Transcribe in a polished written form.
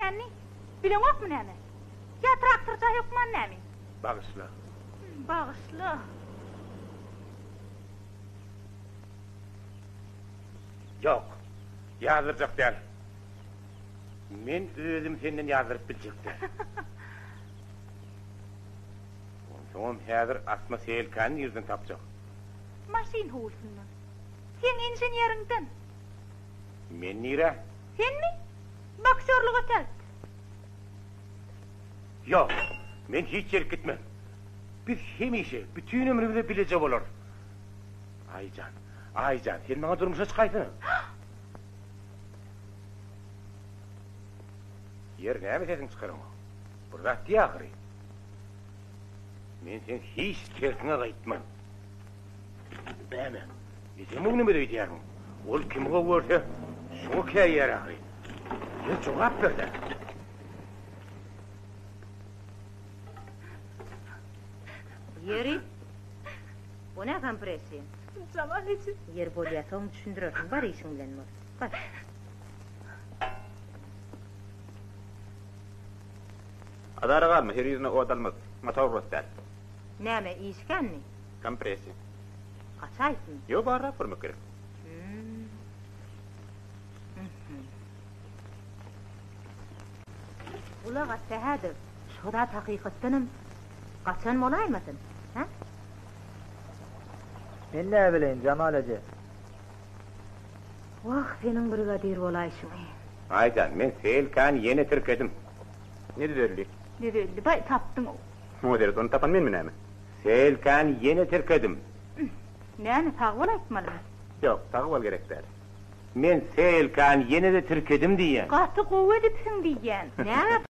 Känini bileňokmy näme? Ýa traktorça hökman näme? Bagyşla. Bagyşla. Ýok, ýazdyrjak däl. Men özüm senden ýazdyryp biljek däl. Onsoňam häzir asma seýelkäni nirden tapjak? Maşyn howlusyndan. Seň inženeriňden. Men nirä? Senmi? Boksýorlyga tält. Ýok, men hiç ýerik gitmen. Biz hemişe, bütin ömrümize bileje bolarys. Aýjan, Aýjan, sen maňa durmuşa çykaýsana. Ýer, näme sesiňi çykaraňok? Bir zat diý ahyry. Men seň hiç tersiňe gaýtman. Näme, ejem ownamaz öýdýärmiň? Ol kimi gowy görse, şoňa käýýär ahyry. Ýer, jogap ber-dä. Ýeri, o nä kompressiýa? Jamal eje. Ýeri bolýa, soň düşündirersiň, bar işiň bilen bol. Bar. Azara galma, her ýüzüne ot almaz. Motor urasy däl. Näme, iş känmi? Kompressiýa. Gaçaýsyn. Ýok, barlap görmek gerek. Gulak as Sähedow, şo zat hakykatdanam gaçan bolaýmasyn, hä? Men näbileýin, Jamal eje. Wah, seniň brigadir bolaýşyňy. Aýjan, men seýilkäni ýene tirkedim. Ne düzeldi? Düzeldi, baý, tapdyň-ow. Muňa seret, ony tapan menmi näme? Seýilkäni ýene tirkedim. Näme, sag bol aýtmalymy? Ýok, sag bol gerek däl. Men seýilkäni ýene-de tirkedim diýýän. Gaty gowy edipsiň diýýän. Näme?